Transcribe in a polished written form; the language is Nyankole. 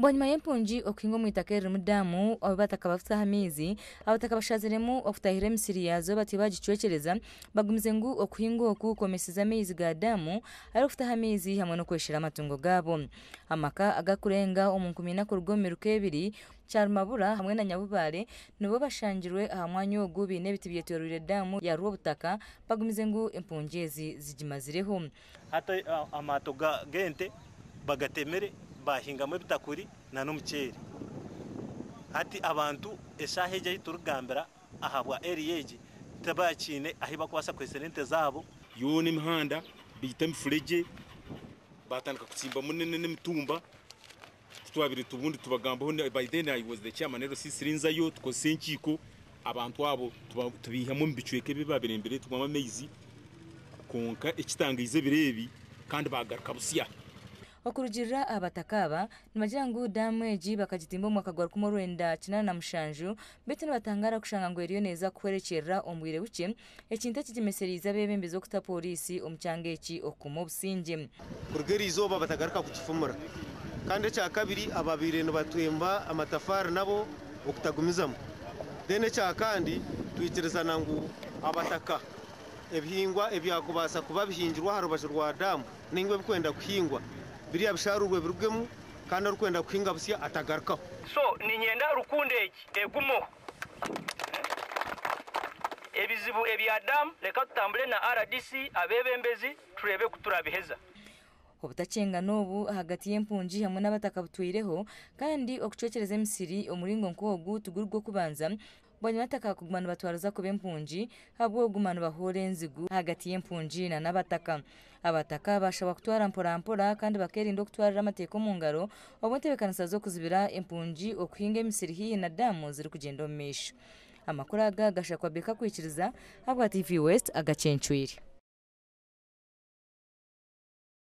Bwanyima y'empungi okuhinga omu itaka eririmu daamu abu bataka bafutaho amaizi, abataka bashaziremu okutahirira emisiri yaazo batyo bagicwekyereza, bagumize ngu okuhinga oku kwomesize amaizi ga daamu arikufutaho amaizi hamwe n'okweshera amatungo gaabo. Amaka agakurenga omu nkumina kuruga omu miruka ebiri, Kyarumabura hamwe na Nyabubare nibo bashangirwe aha mwanya ogu baine ebiti byetoroire daamu ya Rwobutaka bagumize ngu empungi ezi zigimazireho. Hati amaato g'ente bagatemire baahingamu ebitakuri n'omuceeri. Hati abantu eshaaha egi ei turikugambira ahabwa area egi tibakiine ahu barikubaasa kuhitsira ente zaabo. Yoona emihanda baita emifuregye baatandika kutsimbamu n'emitumba. Titwabaire obundi tubagambaho by then I was the chairman LC nzayo tukozesa enkiiko abantu abo tubaihamu omu bicweka ebi baabaire nibireetwamu amaizi kwonka ekitangaize ebiro ebi kandi baagaruka busya. Okurugiirira aha bataka aba, nibagira ngu daamu egi bakagitimba omu mwaka gwa 1987 beitu nibatangaara kushanga ngu eriyo neeza kuhwerekyerera omu bwire bukye, ekintu ekigyemesereize abeebembezi okuta pooriisi omu kyanga eki okukuuma obusingye. Kuruga eriizooba batagaruka kugifumura. Kandi ekyakabiri ababaire nibatwemba amatafaari nabo okutagumizamu. Then ekyakandi twikirizana ngu abataka ebihingwa ebyakubaasa kuba bihingirwe aha rubaju rwa daamu nainga ebikwenda kuhingwa biriya bisharuurwe birugemu kandi orikwenda kuhinga busya atagarukaho. So niinyenda rukundo egi egumeho. Ebizibu ebya daamu reka tutambure na rdc, abeebembezi tureebe ku turabiheza. Obutakyengana obu ahagati y'empungi hamwe n'abataka butwireho kandi okucwekyereza emisiri omuringo nk'ogu tiguri gw'okubanza bwanyima abataka kuguma nibatwariza kubi empungi ahabw'okuguma nibahoora enzigu ahagati y'empungi n'abataka. Abataka baashabwa kutwara mpora mpora kandi bakeerinda okutwarira amateeka omu ngaro obu entebeekanisa z'okuzibira empungi okuhinga emisiri haihi na daamu zirikugyenda omu maisho. Amakuru aga gashakwa Baker kwikiriza ahabwa TV West agacencwire.